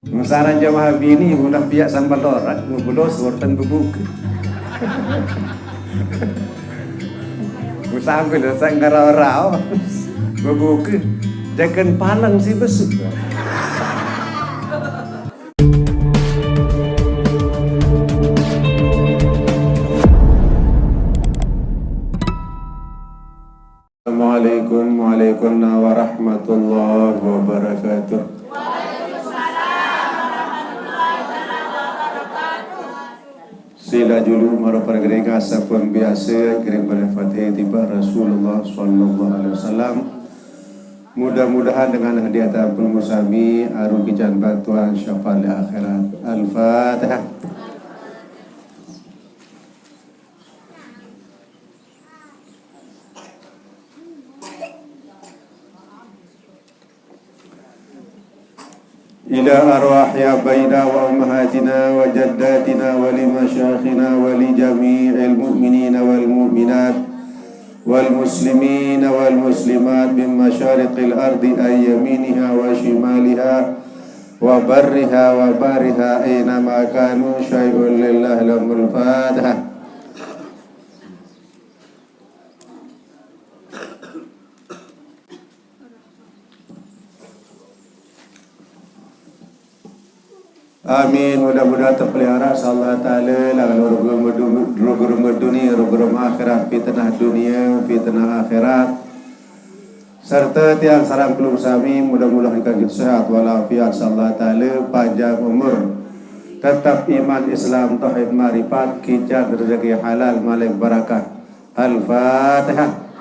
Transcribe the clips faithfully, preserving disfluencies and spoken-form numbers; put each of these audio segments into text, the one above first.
Musaran jamaah bini, mudah piak sambal lorat, mubulos worten bebuke. Musambil sa ngarau-rau, bebuke. Jeken paleng si besuk. Assalamualaikum, waalaikumsalam warahmatullahi wabarakatuh. Sila julu maro pargeringa sapun biasa, kirim pada Fatihah tiba Rasulullah sallallahu alaihi wasallam. Mudah-mudahan dengan hadiah tampil musami, aru kican bantuan syafaat di akhirat. Al-Fatihah. إلى أرواح آبائنا وأمهاتنا وجداتنا ولمشايخنا ولجميع المؤمنين والمؤمنات والمسلمين والمسلمات من مشارق الأرض عن يمينها وشمالها وبرها وبحرها أينما كانوا شيء لله لهم الفاتحة. Amin. Mudah-mudahan terpelihara sa Allah Ta'ala dalam rugurum dunia, rugurum akhirat, fitnah dunia, fitnah akhirat. Serta tiang sareng kula sami mudah-mudahan dikagit sehat walafiat sa Allah Ta'ala, panjang umur, tetap iman Islam tauhid ma'rifat, kican rezeki halal malih barakah. Al-Fatihah.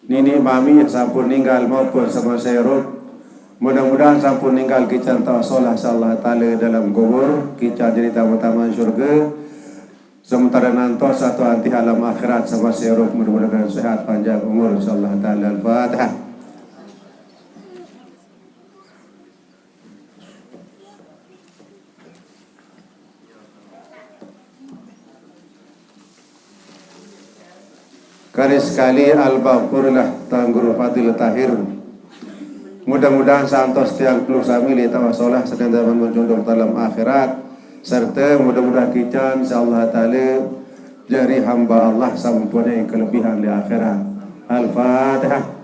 Nini mami sampun ninggal maupun sampun serup. Mudah-mudahan sampun ninggal kican tau solah sa Allah Ta'ala dalam kubur, kican jadi tamu-tamu surga. Sementara nantos satu anti alam akhirat sampun serup, mudah-mudahan sehat panjang umur sa Allah Ta'ala. Al-Fatihah. Kali sekali al-maghfurlah Tuan Guru Fadil Tahir. Mudah-mudahan santos tiang kula sami li tawasolah sedang zaman mencundung dalam akhirat, serta mudah-mudahan kican insyaallah taala jari hamba Allah sampuning kelebihan di akhirat. Al-Fatihah.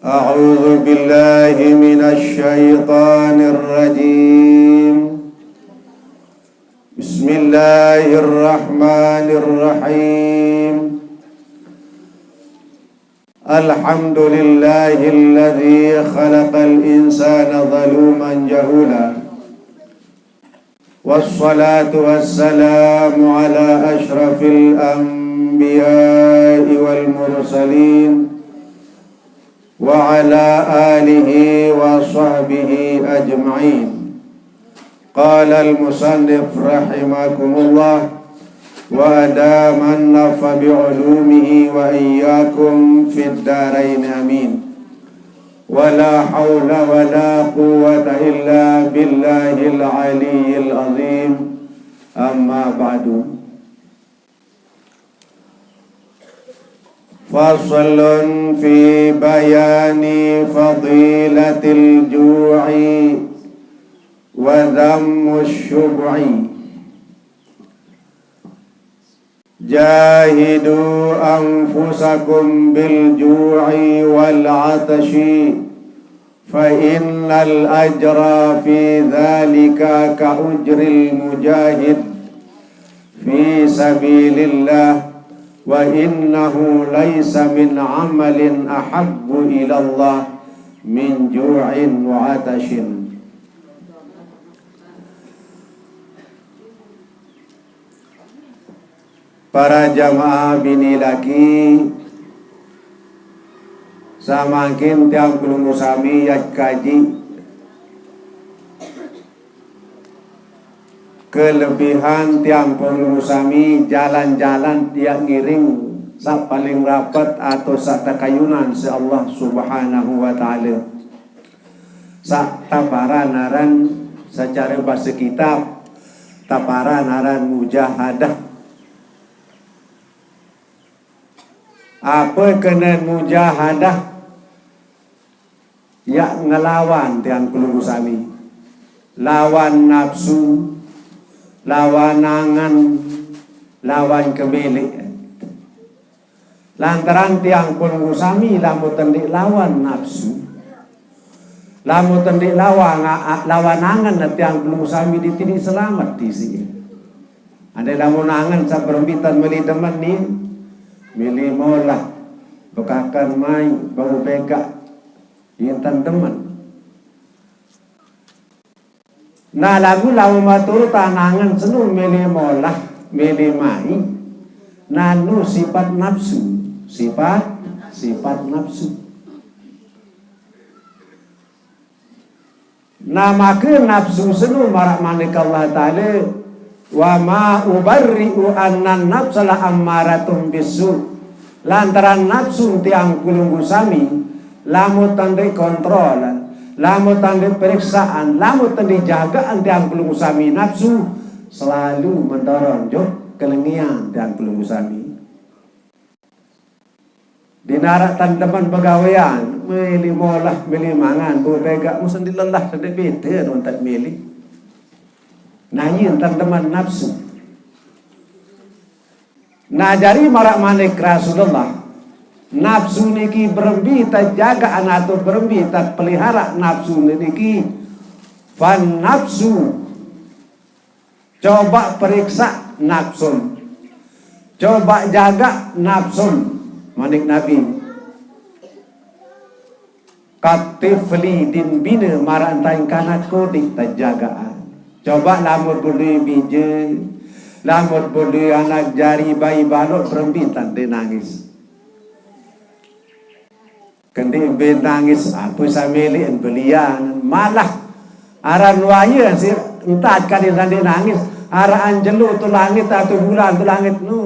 أعوذ بالله من الشيطان الرجيم. بسم الله الرحمن الرحيم. الحمد لله الذي خلق الإنسان ظلوما جهولا، والصلاة والسلام على أشرف الأنبياء والمرسلين، وعلى آله وصحبه أجمعين. قال المصنف رحمكم الله وأدام النفع بعلومه وإياكم في الدارين آمين. ولا حول ولا قوة إلا بالله العلي العظيم. أما بعد. فصل في بيان فضيلة الجوع وذم الشبع. جاهدوا أنفسكم بالجوع والعطش، فإن الأجر في ذلك كأجر المجاهد في سبيل الله، وإنه ليس من عمل أحب إلى الله من جوع وعطش. Para jamaah bini laki, samangkin tiang kula sami yat kaji. Kelebihan tiang pelungguh sami, jalan-jalan tiang ngiring sa paling rapet atau sa takayunan si Allah Subhanahu wa Ta'ala. Sa taparan aran secara bahasa kitab, taparan aran mujahadah. Apa kena mujahadah? Ya ngelawan tiang pelungguh sami. Lawan nafsu, lawan angan, lawan kemelekan. Lantaran tiang pelungguh sami lamun tende lawan nafsu, lamun tende lawan, lawan angan, tiang pelungguh sami ditindi selamet di sini. Andai lamun angan sa berembitan meli demen ni, meli molah, bekakan mai, bau bega, intan demen. Nah, lagu lamun maturut anangan senu meli molah, meli mai, nanu sifat nafsu, sifat, sifat nafsu. Nah, maka nafsu senu marak manik Allah Ta'ala, "Wa ma ubarri'u annan nafsa la ammaratun bisu." Lantaran nafsu tiang pelungguh sami, lamun tende kontrol, lamun tende periksaan, lamun tende jagaan tiang pelungguh sami nafsu, selalu mendorong jo kelengian tiang pelungguh sami. Dinarak tan demen begawean, meli molah, meli mangan, bau bega, musen dilelah, sende bete, nonton meli. Nah, iya tan demen nafsu. Nah, jari marak manik Rasulullah, nafsu niki berembi tajaga, atau berembi tapelihara nafsu niki, fan nafsu. Coba periksa nafsun. Coba jaga nafsun. Manik Nabi. Katifli din bina marak entaing kanak kodik tajagaan. Coba lamun beli bije, lamun beli anak jari bayi balok berembi tande nangis. Kendi embe nangis, apa samele en belian. Malah aran waya si entat kadin sandi nangis. Araan jelo tu langit atau bulan tu langit. Nu,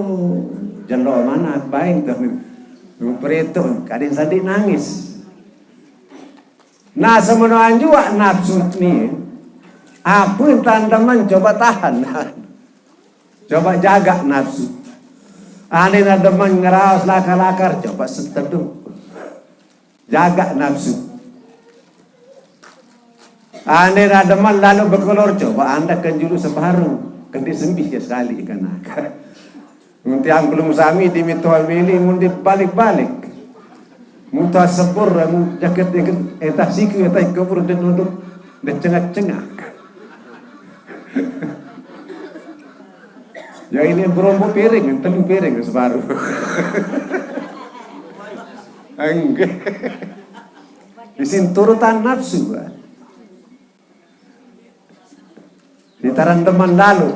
jelo mana baing tu. Nu peritu kadin sandi nangis. Nah, semenoan jua nafsu ni. Apa tan demen coba tahan. Coba jaga nafsu. Ane na demen ngeraos lakar-lakar, coba seteduh. Jaga nafsu. Ane na demen lalu bekelor, coba anda ke juru separuh. Kendi sembih ya sekali kena. Mun tiang pelungguh sami di mitoa mili, mun di balik-balik. Mun toa sebur, mun jaket, jaket, etah siku, etah kubur, dan nunduk, dan cengak-cengak. Ya ini berombo piring, telu piring separuh. Enggak. Isin turutan nafsu, Pak. Ditaran teman lalu.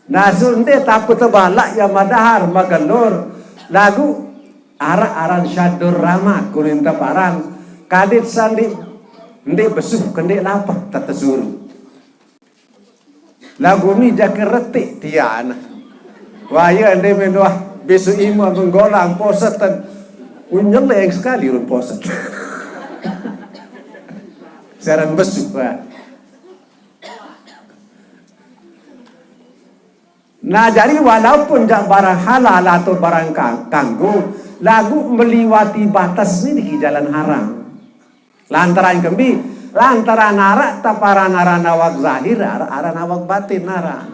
Nah, sunde tapu tebalak ya madahar magelur. Lagu arak aran syadur rama kuning teparan. Kadit sandi, ndi besuh, kendi lapah, tatesuru. Lagu ni jaka retik tian. Waya ende menuah bisu imu menggolang poset tan. Unyeleng sekali run poset. Seran besu, wah. Nah, jadi walaupun jak barang halal atau barang kang-, kanggo, lagu meliwati batas ni di jalan haram. Lantaran kembi, lantaran arak taparan aran awak zahir, arak aran awak batin aran.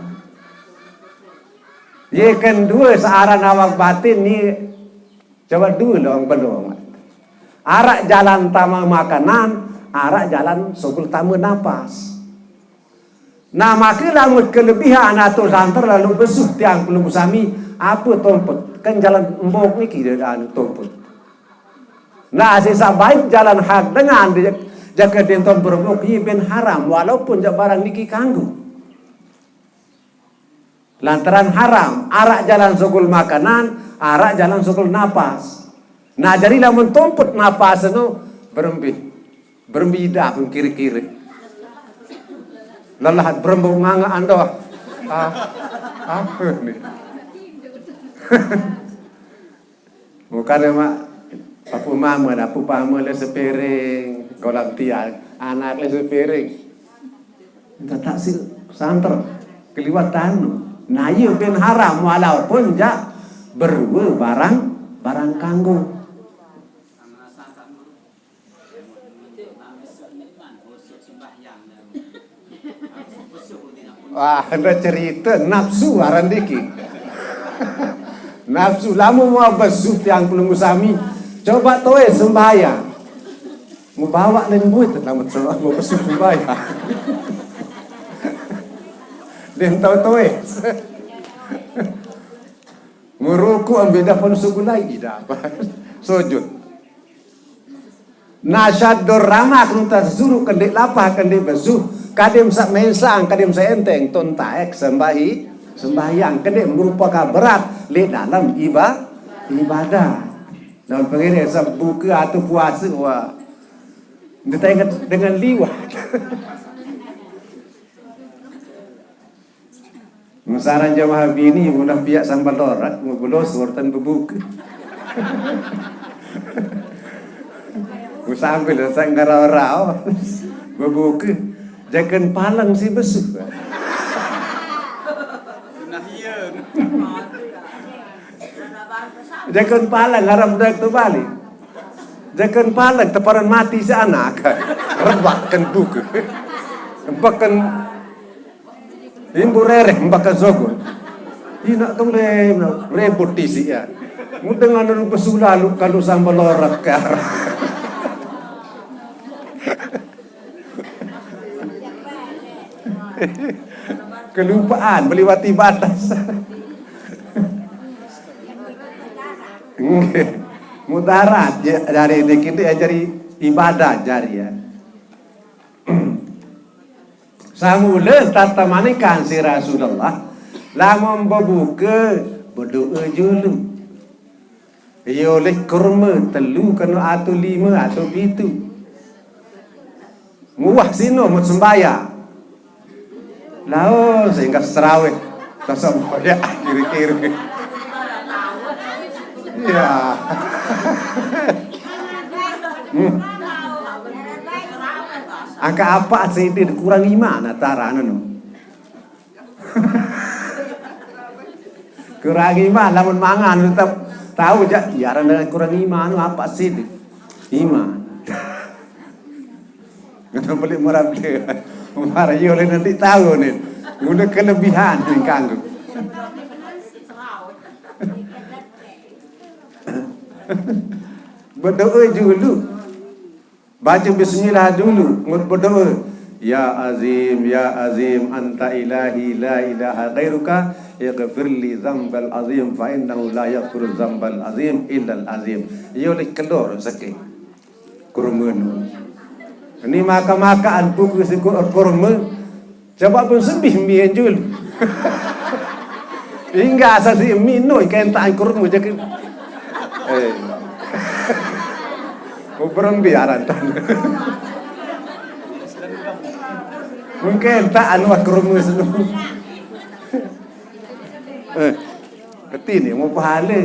Ye kedua searan awak batin ni, coba dua long belum. Arak jalan tama makanan, arak jalan sugul tama napas. Nah, maka lamun kelebihan atau lantar lalu besuh tiang pelungguh sami, apa tompet? Kan jalan embok niki dia anu tompet. Nah, sisa baik jalan hak dengan di jaka denton berembok, iya ben haram, walaupun jak barang niki kanggo. Lantaran haram, arak jalan sugul makanan, arak jalan sugul napas. Nah, jadi lamun tompet napas anu, berembi. Berembi dah pun kiri-kiri. Lelah berembung nganga andoh. Ah, apa ni? Bukan mak, apa mama, apa pama le sepiring, kolam tiang, anak le sepiring. Minta taksil santer keliwat tanu. Nah, iya ben haram walaupun jak berua barang, barang kanggo. Wah, ada cerita nafsu aran diki. Nafsu lama mau besuh tiang pelunggu sami. Coba toe sembahyang. Mau bawa len buit, selamat selamat mau besuh sembahyang. Dan tau toe. Meruku ambil dah pun suku lagi dah. Sujud. Nasyaddur ramah nunta sesuru kendek lapah kendek besuh. Kadim sak mensang, kadim sak enteng, tun taek sembahi, sembahyang. Kendek merupakan berat di dalam iba, ibadah. Dalam pengiring sebuka atau puasa, wah. Dia tak ingat dengan liwat. Mesaran jamaah bini, udah piak sambal lorak, ngubulos, worten bebuka. Sambil saya ngarau-rau, bebuka. Jaken palang si besuh. Jaken palang, harap dah tu balik. Jaken palang, teparan mati si anak. Rebak ken buka. Bahkan Imbu rereh mbaka sogo. Ina tong le rebut tisi ya. Mudeng anu pesulalu kalau sambal lorak kar. Kelupaan meliwati batas. Nggih. Mudarat ya, dari dikit ya, jadi ibadah jari ya. Samula tatamanekan si Rasulullah, lamun bebuka, bedoa julu. Iya oleh kurma telu kena atau lima atau pitu. Muah sino mut sembahyang. Lao sehingga serawih. Tasam ya kiri-kiri. Ya. Hmm. Angka apa sih, kurang iman atara anu. Kurang iman, lamun mangan tetap tahu jak, ya, aran dengan kurang iman, anu apa sih? Iman. Kena beli murah beli. Murah iya oleh nanti tahu nih. Guna kelebihan nih kanggo. Berdoa dulu. Baca bismillah dulu, ngut berdoa. Ya Azim, ya Azim, anta ilahi la ilaha ghairuka, ighfir li dzambal azim fa innahu la yaghfiru dzambal azim illal azim. Iya oleh kelor sakit. Kurma nu. Ini maka-makaan buku siku kurma. Coba pun sembih mi anjul. Hingga asal si mi noi kentaan kurma je ke. Eh. Berembi aran tan. Mungkin tak anu kurma senu. Eh. Keti ni mau pahala.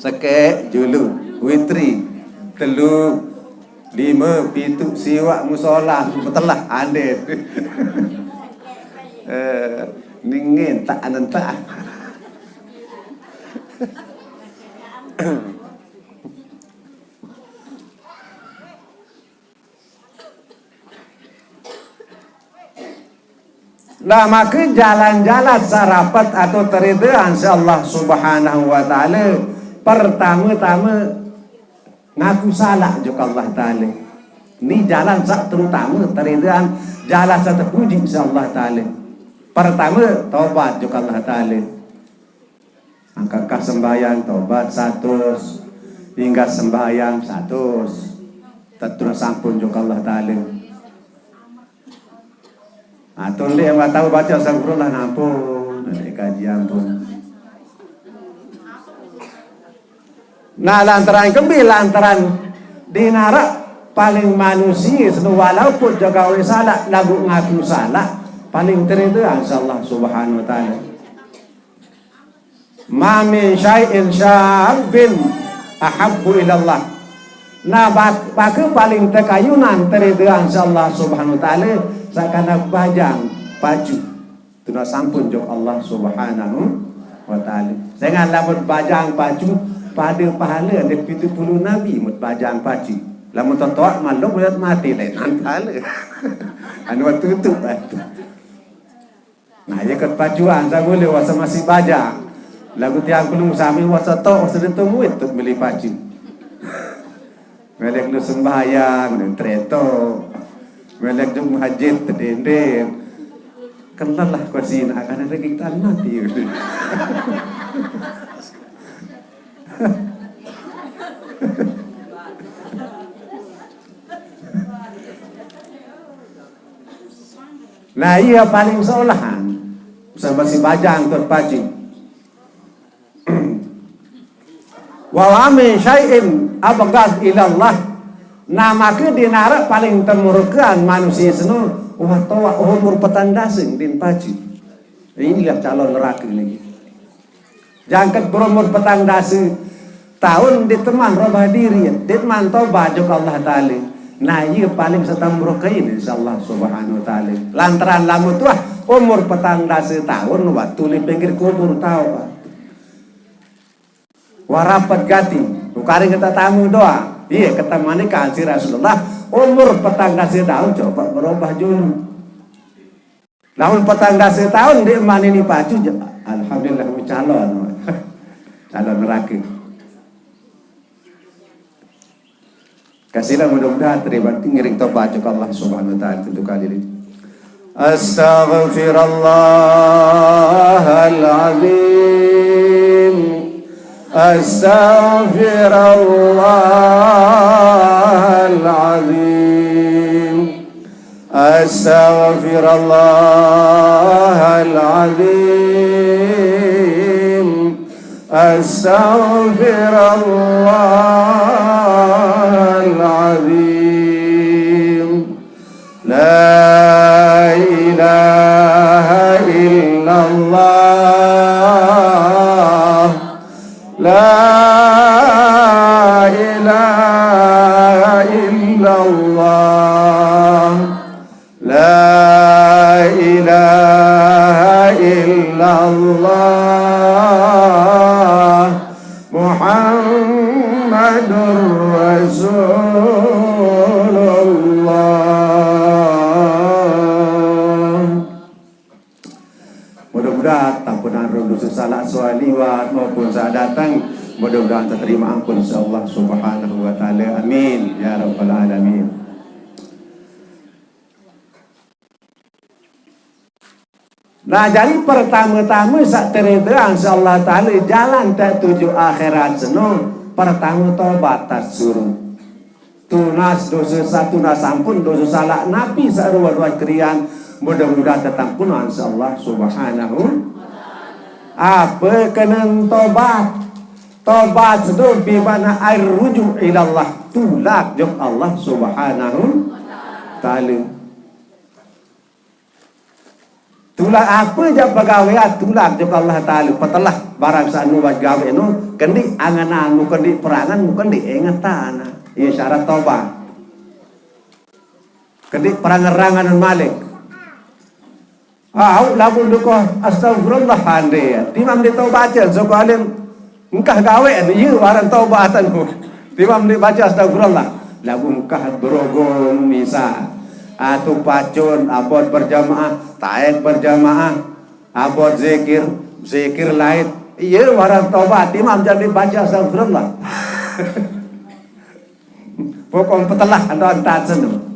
Sekek julu, witri, telu, lima, pitu, siwak, musola, betelah, ande. Eh, ningin tak anentak. Nah, maka jalan-jalan sarapat atau teridaan si Allah Subhanahu wa Ta'ala, pertama-tama ngaku salah juga Allah Ta'ala. Ni jalan sak terutama teridaan, jalan sak terpuji si Allah Ta'ala. Pertama, taubat juga Allah Ta'ala. Angkakah sembahyang, taubat satus. Hingga sembahyang satus. Tetur sampun juga Allah Ta'ala. Nah, tunduk yang tahu baca astagfirullah, nampun. Nanti kaji ampun. Nah, lantaran kembil, lantaran dinarak Paling manusia seno walaupun jok gawe salak, lagu ngaku salak, paling teridaan sek Allah Subhanahu wa Ta'ala. Ma min syai'in syabin ahabbu ilallah. Nah, bak-, baka paling tekayunan teridaan sek Allah Subhanahu wa Ta'ala, sakana bajang pacu. Tuna sampun jok Allah Subhanahu wa Ta'ala. Senggan lamun bajang pacu, pada pahala ande pitu puluh nabi mut bajang pacu. Lamun totoak malu bulat mati lenan pahala. Anu tutup. Nah, ye ket pacuan, samule wasa masih bajang. Lagu tiang kulung sami wasa tok, wasa dito muit tu meli pacu. Melek nu sembahyang, nu treto. Melek nu hajit, tedenden. Kenal lah kau sini, akan ada kita mati. Nah, iya paling seolahan. Sama si bajang tu pacu. Wa ma min syai'in abghad ilallah. Nah, maka dinara paling temurkaan manusia seno, wah toa umur petang dasa din pacu. Inilah calon neraka lagi. Jangket berumur petang dasa taun, dit man robah diri, dit man tobat jok Allah Ta'ala. Nah, iya paling setemurkaan, insya Allah Subhanahu wa Ta'ala. Lantaran lamun tuah umur petang dasa taun, waktu di pinggir kubur tahu. Warapet gati, ukaring kita tamu doa. Iya, kita manikan si Rasulullah, umur petang dasa taun coba berubah julu. Lamun petang dasa taun di man ini pacu, ja-, alhamdulillah, calon. Calon neraka. Kasihlah mudah-mudahan terima ngiring tobat jok Allah Subhanahu wa Ta'ala tentu kali ini. Astaghfirullahaladzim. Astaghfirullahaladzim. Astaghfirullahaladzim. Astaghfirullahaladzim. La ilaha illallah. La ilaha illallah. La ilaha illallah. Muhammadur Rasulullah. Mudah-mudahan tampunan rondu sesalak soal liwat maupun saat datang, mudah-mudahan terima ampun Allah Subhanahu wa Ta'ala. Amin ya Rabbal Alamin. Nah, jadi pertama-tama sak terita, insya Allah Ta'ala, jalan tak tuju akhirat seno, pertama tobat tak suruh. Tunas dosa satu, tunas ampun dosa salak napi sarua-rua kerian, mudah-mudahan tetampunan, insya Allah Subhanahu. Apa kena tobat? Tobat seno bimana air rujuk ilallah, tulak jok Allah Subhanahu Ta'ala. Tulak apa ja pegawean, tulak jok Allah Ta'ala, petelah barang sanu waj gawe nu, kendi angan-angan mu, kendi perangan mu, kendi ingetan. Iya syarat tobat. Kendi perangan-rangan malik. Ah, au lamun duko astagfirullah ande. Timam di tobat ja, soko alim. Engkah gawe, iya waran tobat anu. Timam di baca astagfirullah. Lagu engkah berogong misa. Atu pacun, abot berjamaah, taek berjamaah, abot zikir, zikir lain. Iya waran tobat, timam jadi baca astagfirullah. Pokok petelah ando antat seno.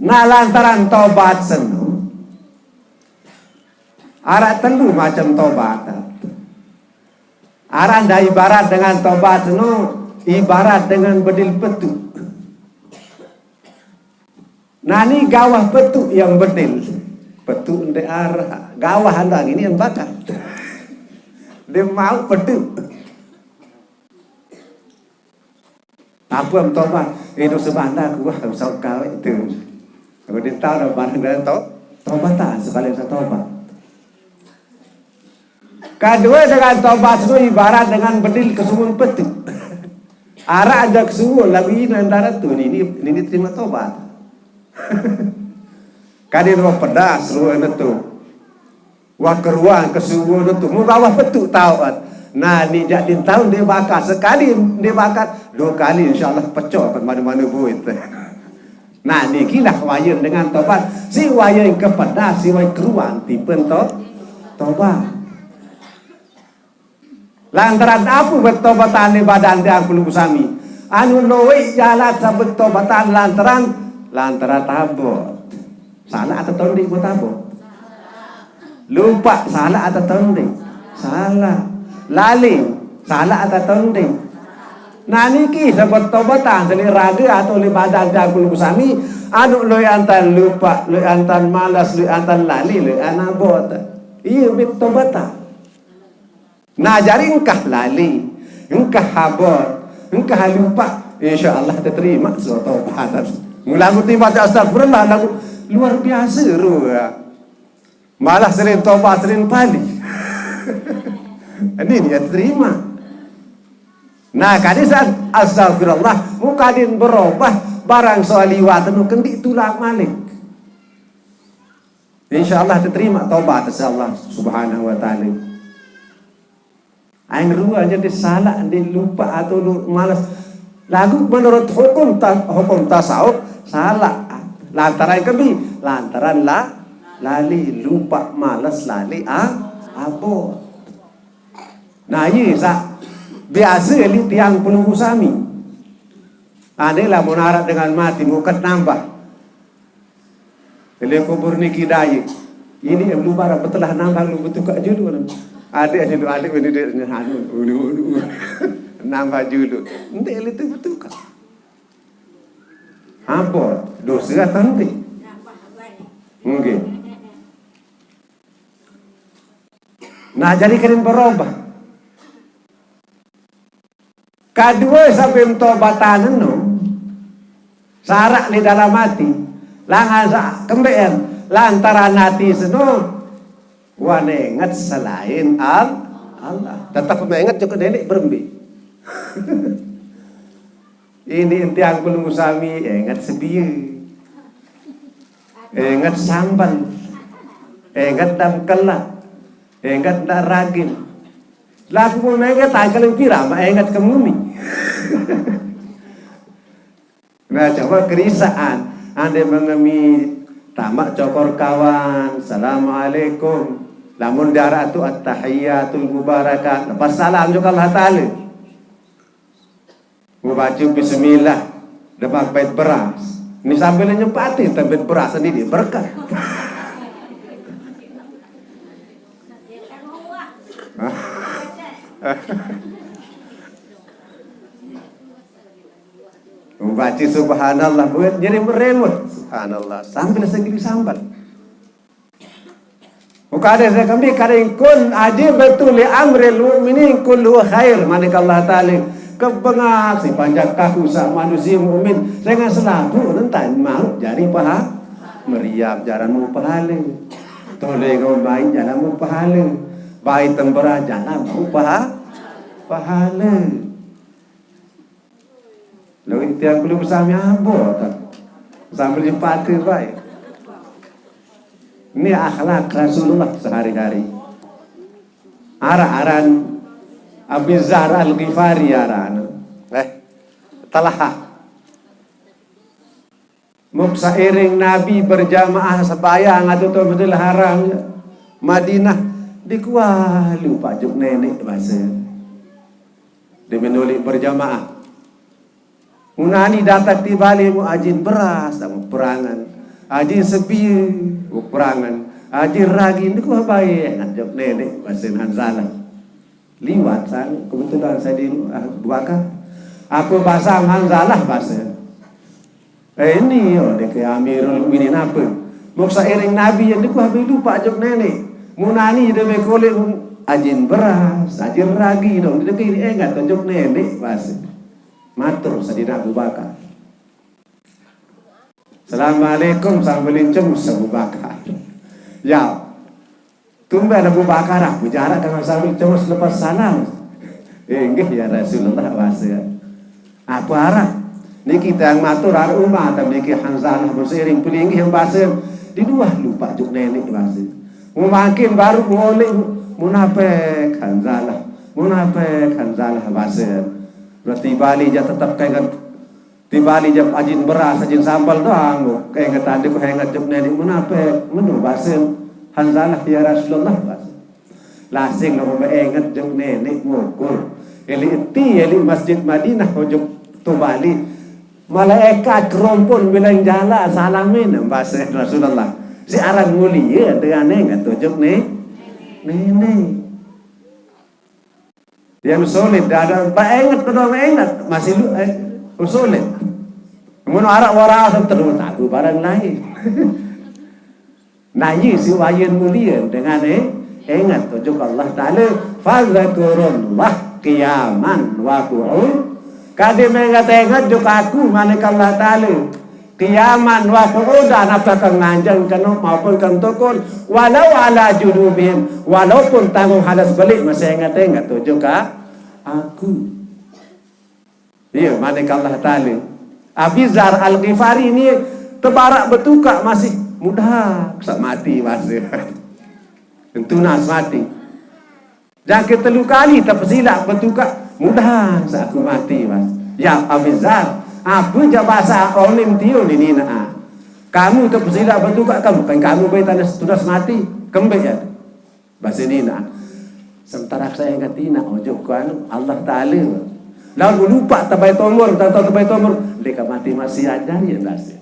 Nah, lantaran tobat seno, arak telu macam tobat. Arak nda ibarat dengan tobat seno, ibarat dengan bedil petu. Nah, ni gawah petu yang bedil. Petu nde arak, gawah anda ini yang bakar. Dia mau petu. Apa tobat? Eh, dosa bandar kuah, usah kau itu. Kalau dia tahu dah bandar dah tau, tobatan sekali saya tobat. Kedua, dengan tobat tu ibarat dengan bedil ke sungun petu. Arak aja ke sungun, lagu ini antara tu, ini, ini terima tobat. Kadin wa pedas, ruang tu. Wa keruang ke sungun tu. Mu bawah petu tahu kan. Nah, ni jak din tahu dia bakar. Sekali dia bakar, dua kali insya Allah pecah kan mana-mana buit. Nah, ni kilah wayang dengan tobat. Si wayang ke pedas, si wayang keruang, tipen to, tobat. Lantaran apa betobatan ni badan tiang pelunggu sami? Anu loi jalan sabetobatan lantaran, lantaran tabot. Salah atau tondi buat tabot? Lupa, salah atau tondi? Salah. Lali, salah atau tondi? Nah, niki sabetobatan seli raga atau li badan tiang pelunggu sami, anu loi antan lupa, loi antan malas, loi antan lali, loi anabot. Iya, betobatan. Nah, jari engkah lali, engkah habot, engkah lupa, insya Allah diterima suatu tobat. Mula aku tiba baca astagfirullah, lagu luar biasa ruh. Malah sering tobat, sering pali. Ini dia terima. Nah, kali saat astagfirullah, mukadin berubah, barang soal liwat, nu kendi tulang malik. Insya Allah diterima tobat, insya Allah subhanahu wa ta'ala. Aing rua jadi salah, di lupa atau lu malas. Lagu menurut hukum ta-, hukum tasawuf salah. Lantaran kami, lantaran la, lali, lupa, malas, lali, ah, abot. Nah, iya sa biasa li tiang pelunggu sami. Aneh lah mau narak dengan mati, mau ket nambah. Kele kubur niki daya. Ini em lu barang betelah nambah lu betukak julu. Adik julu, adik ini dia anu, ulu, ulu. Nambah julu. Ente itu betukak. Apa? Dosa atau ente? Mungkin. Nah, jadi kalian berubah. Kadua sampai mentobatan no. Sarak di dalam hati. Langan sa kembean. Lantaran hati seno. Wan ingat selain Al-, Allah. Tetap mengingat cukup delik berembe. Ini entiang pelunggu sami, ingat sedia. Ingat sambal. Ingat dam kelak. Ingat ndak ragin. Laku mau ingat tangkal pira, mak ingat kemuni. Nah, coba kerisaan. Ande mengemi tamak cokor kawan. Assalamualaikum. Lamun darah tu at-tahiyatul mubarakat. Lepas salam juga Allah Ta'ala. Mau baca bismillah. Depan bait beras. Ini sambil nyempati bait beras sendiri berkah. Membaca subhanallah buat jadi meremut. Subhanallah. Sambil segini sambal. Bukan ada saya kami kadang kun aja betul li amril mu'minin kullu khair. Manik Allah Ta'ala. Kebengar si panjak kaku sa manusia mukmin. Dengan selapu nentan mau jadi paha. Meriam jalan mau pahala. Tolong baik jalan mau pahala. Baik tembera jalan mau paha. Pahala. Lalu tiang belum sami ambo tak. Sambil jumpa tu baik. Ini akhlak Rasulullah sehari-hari. Ara-aran Abi Zar Al-Ghifari aran. Eh, telah. Muk sairing Nabi berjamaah sebayang atau tu Masjidil Haram, Madinah, dikualu pajuk nenek bahasa. Dia menulik berjamaah. Munani datang di balik mu ajin beras, mu perangan. Ajin sepi, mu perangan. Ajin ragi, ni kuah baik, pajuk nenek bahasa Hanzalah. Liwat sang, kebetulan saya di ah, Buaka. Apa bahasa Hanzalah bahasa? Eh, ini, oh, dia ke Amirul Mukminin apa? Mau sairing Nabi yang dia habis lupa jok nenek. Munani dia berkolek ajin beras, ajin ragi dong. Dia kira ingat jok nenek bahasa. Matur Sayyidina Abu Bakar. "Assalamualaikum," sambil cemus Abu Bakar. Ya, tumben Abu Bakar, apa jarak dengan sambil cemus lepas salam. "Inggih ya Rasulullah," basa. "Apa arah?" "Niki tiyang matur arep umat niki Hanzalah berseiring pelinggih," basa. "Di luar lupa juk nenek," basa. Memakin baru mulai, "Munafik Hanzalah, munafik Hanzalah," basa. Berarti bali ja tetap kainget. Tibali jab ajin beras, ajin sambal doang, kaingetan diku henget jab nenek munafik. "Menu basa Hanzalah ya Rasulullah," basa. Lasing lo enget jab nenek ngukur. Eli eti, eli Masjid Madinah ujug tu bali. Malaikat kerumpun bilang jala salamin, basa Rasulullah. Si aran mulia dengan enget ujug ne, nenek. Yang sulit, dah ada, ba enget, dah enget, masih lu, eh, sulit. Mun araq wara terus aku barang lain. Nah, iya si wayen mulia dengan, eh, enget ujug Allah Taala, "Fadzakurullah qiyaman wa qu'ud." Kade menget-enget juk aku, manik Allah Taala. Qiyaman wa qu'udan, apa kang nganjeng kenu maupun kang tukul, walau ala junubihim, walaupun tangguh alas belik masih enget-enget ujug ka aku. Iya, manik Allah Taala. Abi Dzar Al-Ghifari ni tebarak betukak masih muda, sa mati masih. Tentu nas mati. Jangke telu kali tepesilak betukak, mudahan sa aku mati, mas. Ya, Abi Dzar, apa ja basa onim tiun ini, nah. Kamu tepesilak betukak, kamu, kan kamu bae tunas, tunas mati, kembek ya. Basa ini, nah. Sementara saya ingat ini, nah, ujug ku anu, Allah Taala. Lalu lupa tebai tomor, tentang tebai tomor, deka mati masih aja ya, basa.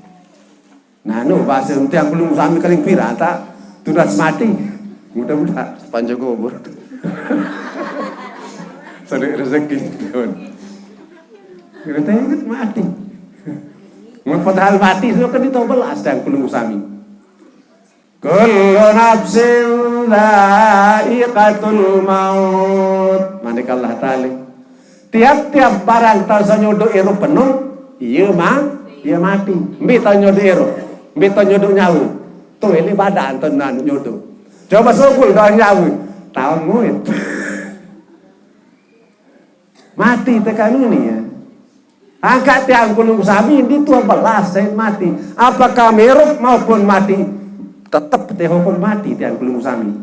Nah, nu, basa enti angklung sami kering pira, tak? Tunas mati. Mudah-mudahan panjang umur. Sedek rezeki, teman. Kita ingat mati. Mun padahal mati, so kan ditobelas angklung sami. "Kullu nafsin dzaiqatul maut." Manik Allah Taala. Tiap-tiap barang tau sa nyodok irup penuh, iya ma-, iya mati. Mbe tau nyodok irup? Mbe tau nyodok nyawa? Tu ini badan tau nanu nyodok. Coba sugul tau nyawa. Tau muit. Mati tekan ini ya. Angkat tiang kulung sami di tua belas saya mati. Apakah mirup maupun mati? Tetap teh hukum mati tiang kulung sami.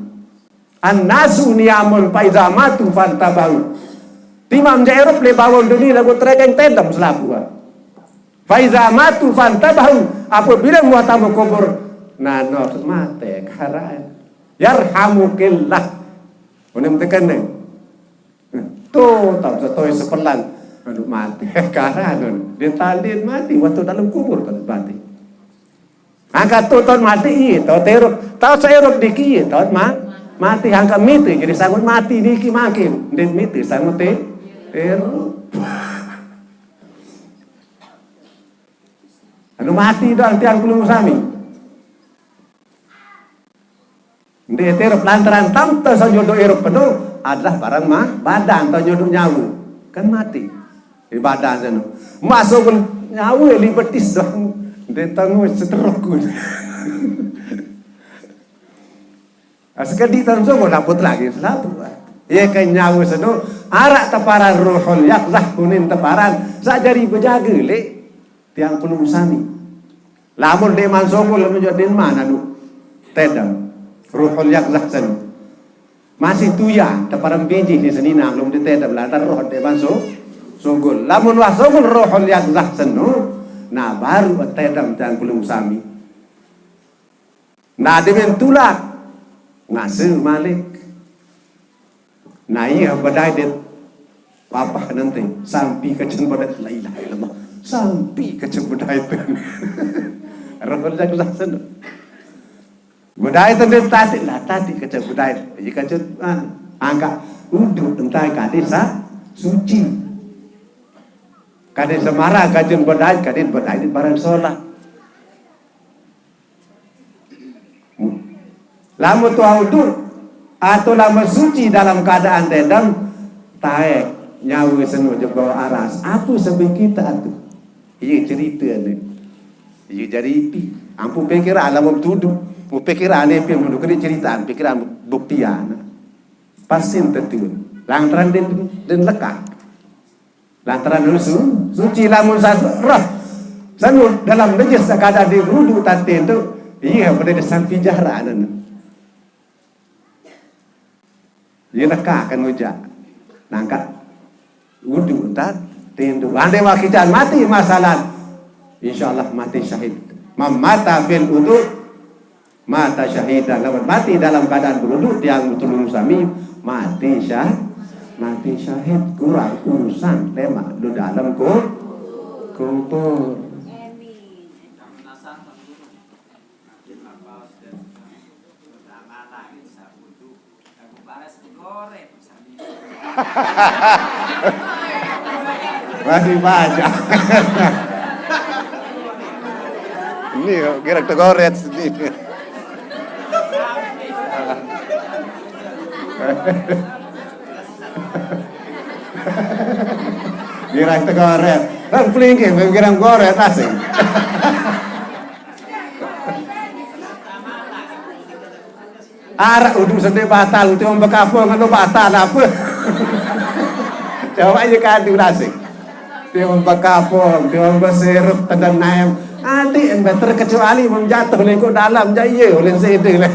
An-nasu niyamun fa iza matu fantabahu. Timam ja irup leq bawon dunie laguq terekeng tedem selapuq. Fa iza matu fantabahu, apabile muah tame kubur, nah, noh mate karaen. Yarhamukillah. Unem tekeneng. Tuh, tau setoi sepelan. Aduh, mate karaen. Dia talin mati waktu dalam kubur, kan mati. Angkat tu taun mati, iye, taun terup. Taun seirup diki, iye, taun ma-, mati. Angkat mite, jadi sangut mati niki makin. Ndeq mite, sangut te-, terup. Anu mati doang tiang pelungguh sami. Ndeq terup lantaran tam te saq nyodok irup penoq adalah barang ma-, badan tao nyodok nyawe. Kan mati. Di badan seno. Masuk nyawe li betis doang. Ndeq tao seteruk. Sekediq taun sopoq dapet lagi selapuq. Ye ke nyawe seno araq teparan ruhul yaqzah kunin teparan saq jari bejage leq tiang pelungguh sami. Lamun ndeqman sugul, lamun jok ndeqman anu tedem, ruhul yaqzah sen. Masih tuya, teperem biji ni seninang, lamun ndeq tedem, lantaran roh ndeqman su-, sugul. Lamun wah sugul ruhul yaqzah sen, nah, baru tedem tiang pelungguh sami. Nah, demen tulak, ngase malik. Nah, iya, bedait dait. Papah nanti, sampi kecen bedait. La ilaha illallah. Sampi kecen bedait. Roh dah kesan. Bedait nanti tati, lah, tati kecen bedait. Iya, kecen, ah, angkat uduk entai kade sa-, suci. Kade semara kecen bedait, kade bedait barang solah. Lamun tuah uduk atau lamun suci dalam keadaan tedem, taek. Nyawa seno je bawa aras. Apa sebab kita tu? Iya cerita ni. Iya jari iti. Ampu pikiran lah bom tudu. Mu pikiran ni pun mundu kena cerita, pikiran buktian. Pasti tentu. Lantaran den, den lekah. Lantaran dulu su, suci lamun sa-, roh. Sanu dalam najis tak ada di rudu tatin tu. Iya, pada dia sampai jarak dan. Iya, nekakan ujak. Nangkat wudu entar tindu. Andai wakican mati masalah. Insya Allah mati syahid. Mamata fil wudu mata syahidan. Lamun mati dalam keadaan berwudu, tiang betul sami mati syah-, mati syahid. Kurang urusan lemak di dalam ku-, kubur. Masih banyak. Ini kira tegoret sendiri. Kira tegoret. Kan pelingkir, kira goret asing. Arak uduk sendiri batal, tiwong bekapung anu batal apa? Coba aja kadu nasib. Tiwong bekapung, tiwong besirup, tendang naem. Adik yang terkecuali menjatuh lingkup dalam jaya oleh sede lah.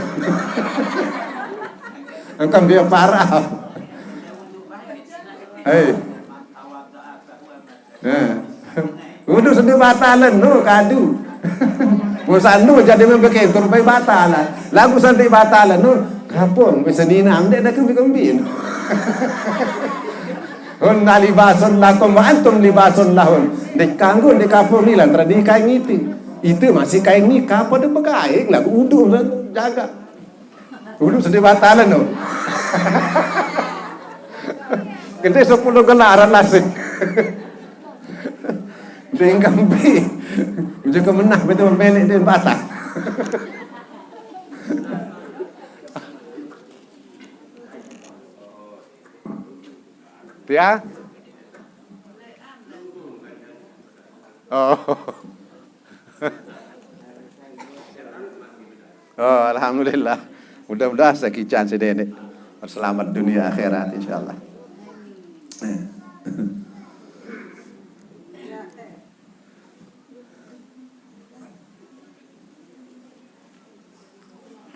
Engkau dia parah. Hei. Eh. Udah sedih batalan nu kadu. Bosan nu jadi membekentur pai batalan. Lagu santai batalan nu kapung bisa ninam dek dah kembi-kembi. Hunna libasun lakum wa antum libasun lahun. Dek kanggo dek kapung ni lantaran ni kain itu. Itu masih kain ni kapung dek bekain lagu uduk jaga. Ulu sedih batalan tu. Gede sepuluh gelaran nasib. Dengkampi. Ujuk ke menah betul melek dia batal. Pia? Oh. Oh, alhamdulillah. Mudah-mudahan sekican sedene. Selamat dunia akhirat insyaallah.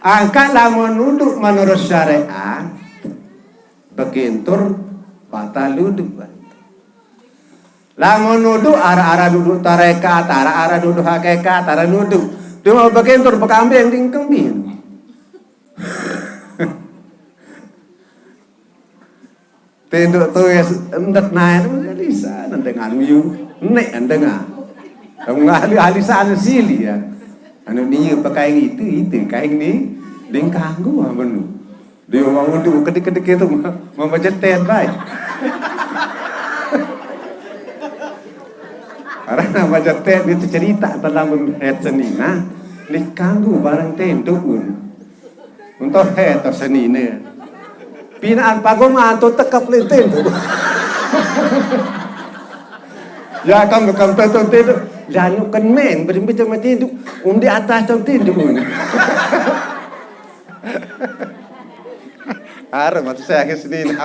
Angkat lamun uduk menurut syariat, begintur batal uduk. Lamun nuduh, ara-ara nuduh tarekat, ara-ara nuduh hakikat, ara nuduh. Cuma bekentur bekambing ding kembing. Tinduk tuis endet naen, lisan endeng anu yu. Nek endeng ah. Kamu ahli, ahli sana sili ya. Anu ni pakai itu, itu kain ni ding kanggo ah, menu. Dia mau untuk kedik-kedik itu, mau majetet, baik. Karena majetet itu cerita tentang head senina, ni kanggo bareng tenduk pun. Untuk head atau senina. Pinaan pagong atau tekap le tenduk. Ya, kamu, kamu tenduk, tenduk. Lalu kan men, berembi sama tenduk. Um di atas tong tenduk pun. Arep, maksud saya akhir Senin.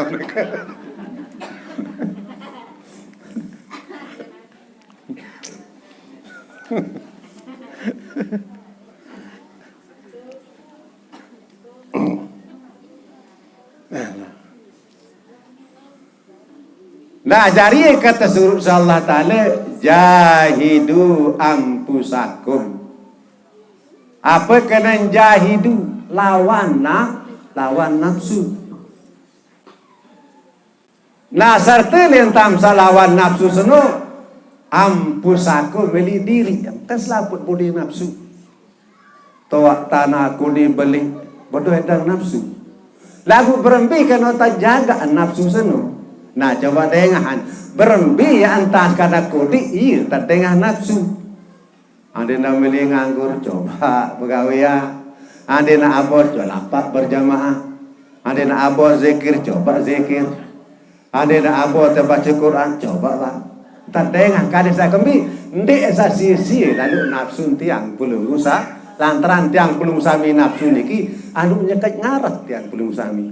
Nah, jari kata suruh Allah Ta'ala, "Jahidu anfusakum." Apa kena jahidu? Lawan na-, lawan nafsu. Nah, serta lintang salawan nafsu seno, anfusakum, beli diri. Kan selaput budi nafsu. Toak tanah kudi beli, bodoh edang nafsu. Lagu berembi kena tajaga nafsu seno. Nah, coba dengahan. Berembi ya antas kada kudi, iya tadengah nafsu. Ande nak milih nganggur, coba begawe ya. Ande nak abot, coba lapak berjamaah. Ande nak abot zikir, coba zikir. Ade na abo te baca Quran, coba lah. Tadengah kade sa kembi, nde sa sisi lalu nafsu tiang pulung usa, lantaran tiang pulung sami nafsu niki, anu nyekej ngaret tiang pulung sami.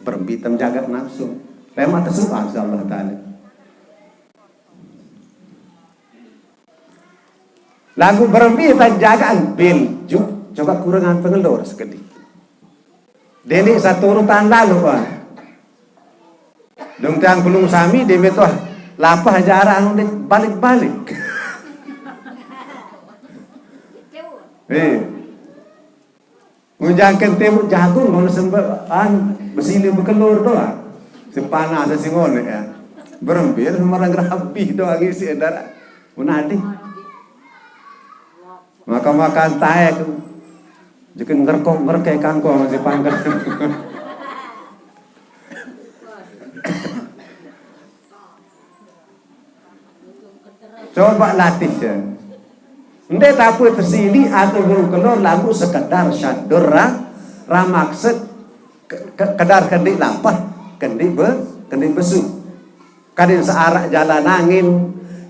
Berembi tem jaga nafsu. Lema tesuah, insyaallah taala. Lagu berembi tan jagaan bil juk, coba kurangan pengelor sekedi. Deni satu urutan lalu, wah. Dong tiang pulung sami, demi tuh lapah aja arah anu dek balik-balik. Eh. Ngunjangkan tembok jagung, kalau sempat, an, besili bekelur doang. Sepanas, singone ya. Berembi, semarang rabi doang isi edar. Unadi. Makan-makan taek. Jekin ngerkok, ngerkek kangkong, si pangkat. Coba latih ya. Nde tapi tersili atau burung kelor lagu sekedar syadur ra, ramaksud ke, ke, kedar kendi lapah, kendi be, kendi besu. Kadin searak jalan angin,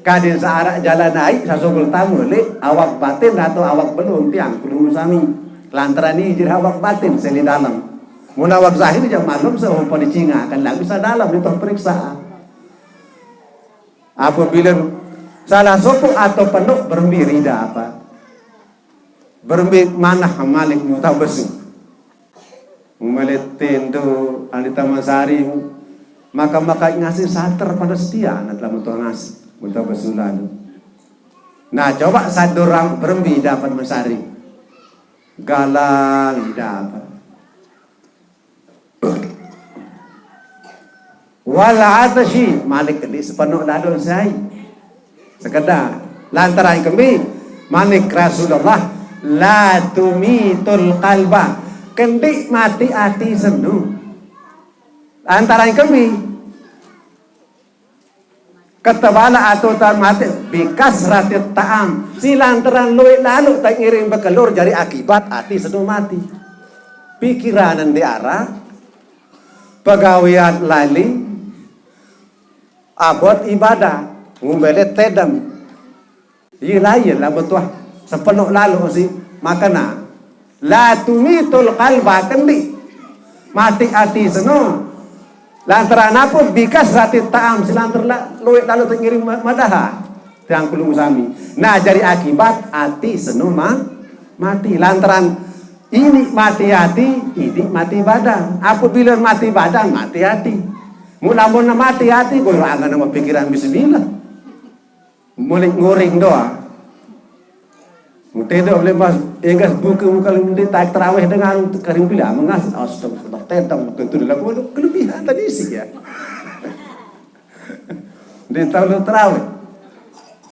kadin searak jalan naik, sasugul tamu le awak batin atau awak belum tiang kudu sami. Lantaran ini jadi awak batin seli dalam. Mun awak zahir jam malam seumpama dicingakan lagi sa dalam itu periksaan. Apabila salah sopo atau penduk berembi rida apa? Berembi manah malik muta besu. Umalit tendo andi taman sari, maka-maka ngasih santer pada setia anak dalam muta ngasih, muta besu lalu. Nah, coba sadorang berembi dapat mesari. Galang dapat. Wala atashi, malik kendi sepenuh ladon sai. Sekedar. Lantaran kembi, manik Rasulullah, la tumitul qalba. Kendi mati ati senu. Lantaran kembi, ketebala atau tak mati, bikas ratit taam. Si lantaran luit lalu tak ngiring bekelur jadi akibat ati senu mati. Pikiran di arah, pegawean lali, abot ibadah, ngumbele tedem. Iya lain lah betuah sepenuh lalu si makana. La tumitul qalba kendi. Mati ati seno. Lantaran apa bikas ratit taam si lantaran la, luit lalu tengiring ma, madaha. Tiang kulung sami. Nah, jadi akibat ati seno ma, mati. Lantaran ini mati ati, ini mati badan. Apabila mati badan, mati ati. Mulamun mati ati, goyang nama pikiran bismillah. Mulai nguring doa. Mutedok lepas egas buka muka lendi tak terawih dengan karing bila mengas astagfirullah tedok buka tu dalam kelebihan tadi sih ya. Di tahun terawih.